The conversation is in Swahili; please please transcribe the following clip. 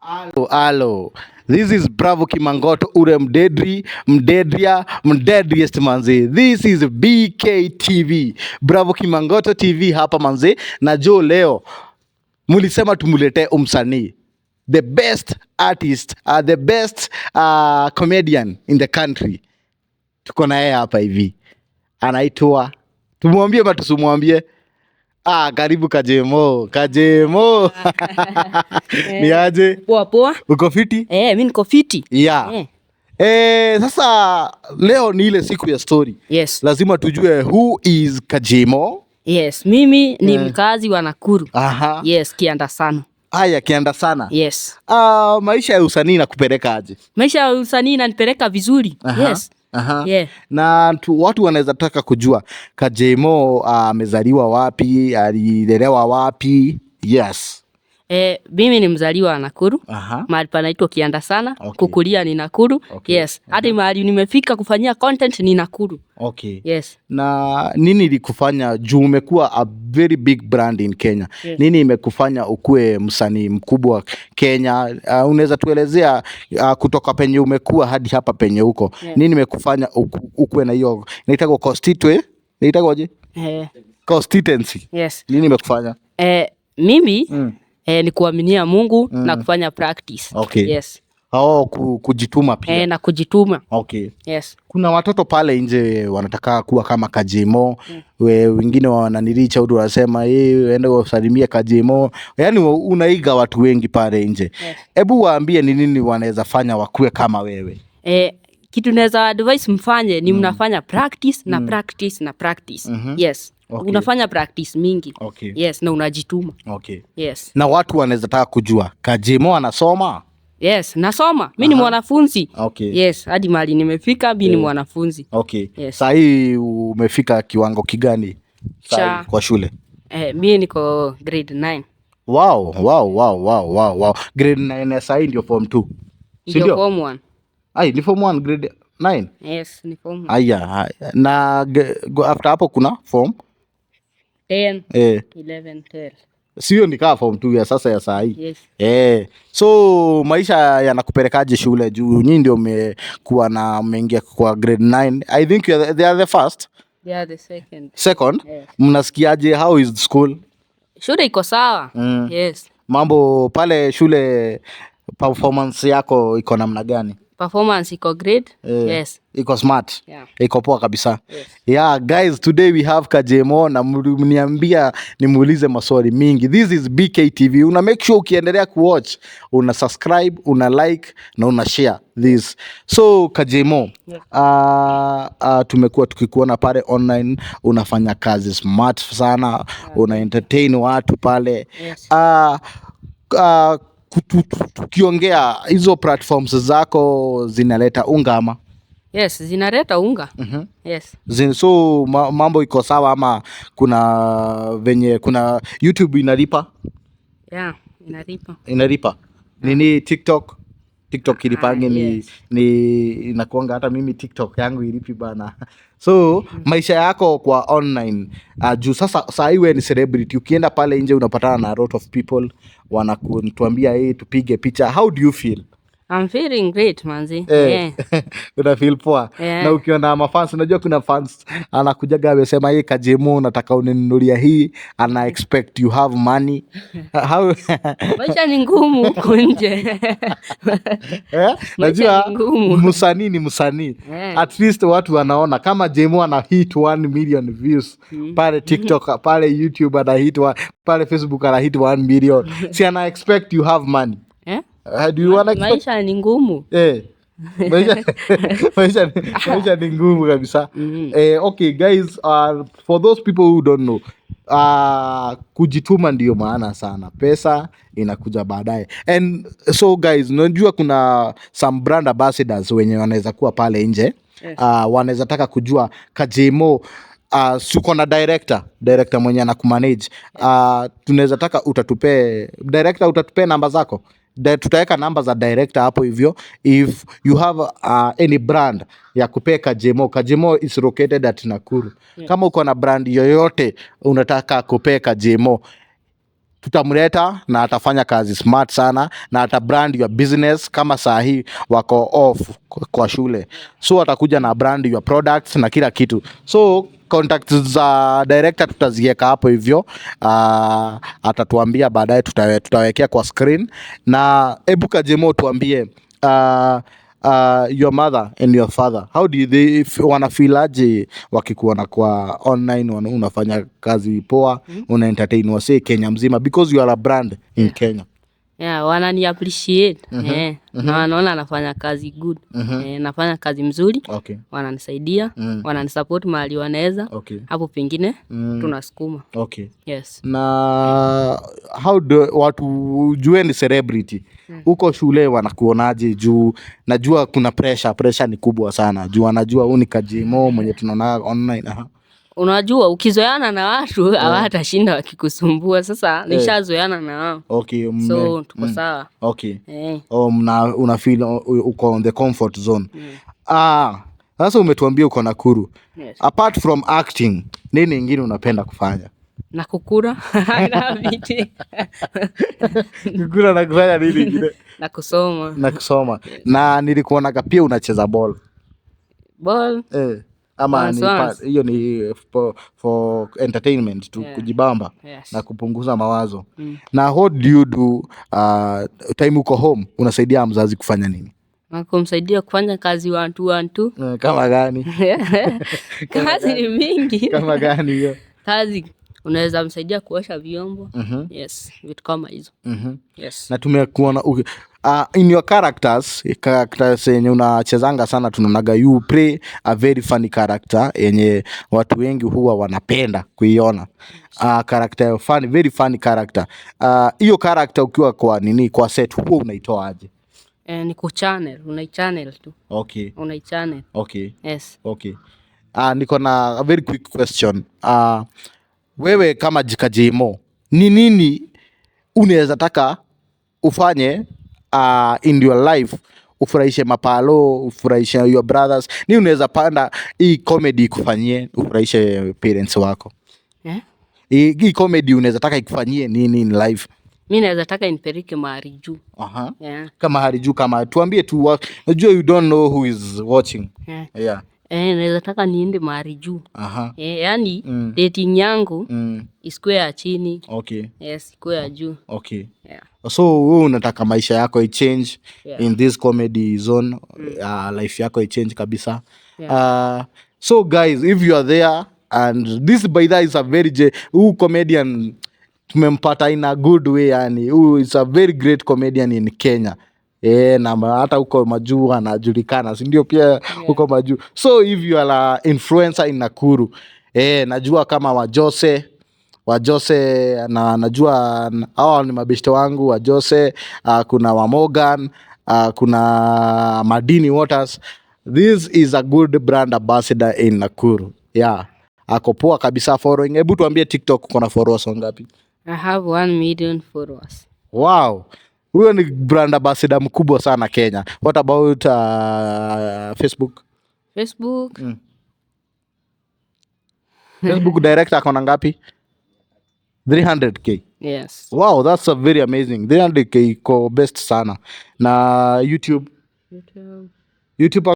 Halo, halo. This is Bravo Kimangoto ure mdedri, mdedria, mdedriest manze. This is BKTV. Bravo Kimangoto TV hapa manze. Na jo leo mulisema tumuletee umsanii. The best artist, the best comedian in the country. Tuko na yeye hapa hivi. Anaitwa, tumwambie ama tusimwambie? Ah, karibu Kajemo, Kajemo. Ni aje? Poa poa. Uko fiti? Eh, mi niko fiti. Yeah. Eh. Sasa leo ni ile siku ya story. Yes. Lazima tujue who is Kajemo. Yes, mimi ni mkazi wa Nakuru. Yes, Kianda sana. Haya, Kianda sana. Yes. Ah, maisha ya usanii inakupeleka aje? Maisha ya usanii inanipeleka vizuri. Yes. Yeah. Na watu wanaweza taka kujua Kajemo amezaliwa wapi, alilelewa wapi? Yes. Eh, mimi ni mzaliwa wa Nakuru. Mahali panaitwa Kianda sana. Kukulia ni Nakuru. Yes. Hadi mahali nimefika kufanyia content ni Nakuru. Yes. Na nini ilikufanya, juu umekuwa a very big brand in Kenya? Yes. Nini imekufanya ukue msanii mkubwa Kenya? Unaweza tuelezea kutoka penye umekuwa hadi hapa penye uko? Nini imekufanya ukue na hiyo inaitwa constitue? Inaitwaje? Eh, Constituency. Yes. Nini imekufanya? Eh, mimi ni kuaminia Mungu na kufanya practice. Yes. Oh, kujituma pia. Eh, na kujituma. Yes. Kuna watoto pale nje wanataka kuwa kama Kajemo. Wengine wananireach out wanasema, "Eh, ende usalimie Kajemo." Yaani unaiga watu wengi pale nje. Hebu waambie ni nini wanaweza fanya wakue kama wewe. Eh, kitu naweza advice mfanye ni mnafanya practice na practice na practice. Yes. Unafanya practice mingi. Yes, na unajituma. Yes. Na watu wanaweza taka kujua Kajemo anasoma? Yes, nasoma. Mi ni mwanafunzi. Yes, hadi mahali nimefika mi ni mwanafunzi. Yes. Saa hii umefika kiwango kigani? Saa hii kwa shule? Eh, mi niko grade 9. Wow. Grade 9 saa hii ndio form 2. Si Ndio ndio? form 1. Ai, ni form 1 grade 9. Yes, ni form 1. Aya, haya. Na after hapo kuna form 10, eh, 11, 12. Sio ni kaa form 2 ya sasa ya saa hii? Yes. Eh, so maisha yanakupelekaje shule, juu nyinyi ndio mmekuwa na mmeingia kwa grade 9? I think they are the first. They are the second. Second. Yes. Mnasikiaje, how is school? Shule iko sawa. Yes. Mambo pale shule, performance yako iko namna gani? Performance iko great. Eh, Yes. iko smart. Yeah. Iko poa kabisa. Yes. Yeah, guys, today we have Kajemo na mniambia nimuulize maswali mingi. This is BKTV. Una make sure ukiendelea kuwatch, una subscribe, una like na una share this. So Kajemo, tumekuwa tukikuona pale online unafanya kazi smart sana, una entertain watu pale. Yes. Tukiongea hizo platforms zako zinaleta unga ama? Yes, zinaleta unga. Yes. So mambo iko sawa ama kuna venye kuna YouTube inalipa? Yeah, inalipa. Inalipa. Nini, TikTok? TikTok ilipange? Ah, ni, yes. ni inakuanga hata mimi TikTok yangu ilipi bana. So maisha yako kwa online, juu sasa saa hii wewe ni celebrity, ukienda pale nje unapatana na a lot of people wanakutuambia, "Hey, tupige picha." How do you feel? I'm feeling great, manzi. Eh, Yeah. una feel poa? Yeah. Na ukiona mafans, unajua kuna fans anakujaga amesema, "Hii Kajemo, nataka uninunulia hii," ana expect you have money. How Maisha ni ngumu huku nje. Eh? Maisha Najua ni ngumu. msanii ni msanii. At least watu wanaona kama Jemo ana hit 1 million views pale TikTok, pale YouTube ana hit pale Facebook ana hit 1 million. Si ana expect you have money? Eh? Do you wanna expect? Maisha ni ngumu. Eh. Maisha ni ngumu kabisa. Eh, okay guys, for those people who don't know, kujituma ndiyo maana sana. Pesa inakuja baadaye. And so guys, unajua kuna some brand ambassadors wenye wanaweza kuwa pale nje. Yes. Wanaweza taka kujua Kajemo, suko na director mwenye anakumanage. Tunaweza taka utatupee director, utatupee namba zako. Tutaweka namba za director hapo hivyo. If you have any brand ya kupea Kajemo, Kajemo is located at Nakuru. Kama uko na brand yoyote unataka kupea Kajemo, Tutamleta na atafanya kazi smart sana na ata brand your business. Kama saa hii wako off kwa shule, so atakuja na brand your products na kila kitu. So contacts za director tutaziweka hapo hivyo. Atatuambia baadaye, tutawekea kwa screen. Na ebu Kajemo tuambie, your mother and your father, how do they wanafeel aje wakikuona kwa online, unafanya kazi poa, una entertain wasee Kenya mzima, because you are a brand in Kenya? Yeah, wanani appreciate, na wanaona nafanya kazi good. Nafanya kazi mzuri. Wananisaidia, wananisupport mahali wanaweza. Hapo pengine tunasukuma. Yes. Na how do watu jue ni celebrity huko shule, wanakuonaje? Juu najua kuna pressure, pressure ni kubwa sana, juu wanajua huu ni Kajemo mwenye tunaona online. Aha. Unajua ukizoeana na watu hawatashinda wakikusumbua. Sasa nishazoeana na wao. So tuko sawa. Eh. Oh, una feel uko on the comfort zone. Ah, sasa umetuambia uko Nakuru. Yes. Apart from acting, nini ingine unapenda kufanya? Na kukura na viti. Kukula na kufanya nini ingine? Na kusoma. Na kusoma. Na nilikuonaga pia unacheza ball. Ball. Eh. Ama Once, ni once. hiyo ni for entertainment tu, kujibamba na kupunguza mawazo. Na what do you do time uko home, unasaidia mzazi kufanya nini? Na kumsaidia kufanya kazi one two one two. Eh, kama gani? Kazi ni mingi. Kama gani hiyo? Kazi unaweza msaidia kuosha vyombo. Yes, vitu kama hizo. Yes. Na tumekuona in your characters yenye unachezanga sana, tunaonaga you play a very funny character yenye watu wengi huwa wanapenda kuiona. Character funny, very funny character. Hiyo character ukiwa kwa nini, kwa set, huwa unaitoa aje? Eh, ni kuchannel, unaichannel tu. Unaichannel. Yes. Okay. Niko na a very quick question. Wewe kama Kajemo, ni nini unaweza taka ufanye in your life ufurahishe maparo, ufurahishe your brothers? Ni unaweza panda hii comedy ikufanyie ufurahishe parents wako? Eh? Hii comedy unaweza taka ikufanyie nini in life? Mi naweza taka inipeleke mahali juu. Yeah. Kama hali juu, kama tuambie tu, najua you don't know who is watching. Yeah. Eh, naweza taka niende mahali juu. Eh, yani dating yangu isikuwe ya chini. Yes, ikuwe ya juu. Yeah. So wewe unataka maisha yako ichange in this comedy zone, life yako ichange kabisa. So guys, if you are there, and this by that is a very huu comedian tumempata in a good way, yani huyu is a very great comedian in Kenya. Na hata huko majuu anajulikana, si ndio? Pia huko majuu. So if you are a influencer in Nakuru, najua kama Wajose na najua hawa ni mabeshte wangu Wajose, kuna wa Morgan, kuna Madini Waters. This is a good brand ambassador in Nakuru. Yeah. Ako poa kabisa following. Hebu tuambie, TikTok uko na followers wangapi? I have 1 million followers. Wow. Huyo ni brand ambassador mkubwa sana Kenya. What about Facebook? Facebook. Facebook director akona ngapi? 300K. Yes. Wow, that's a very amazing. 300K iko best sana. Na YouTube? YouTube. YouTube.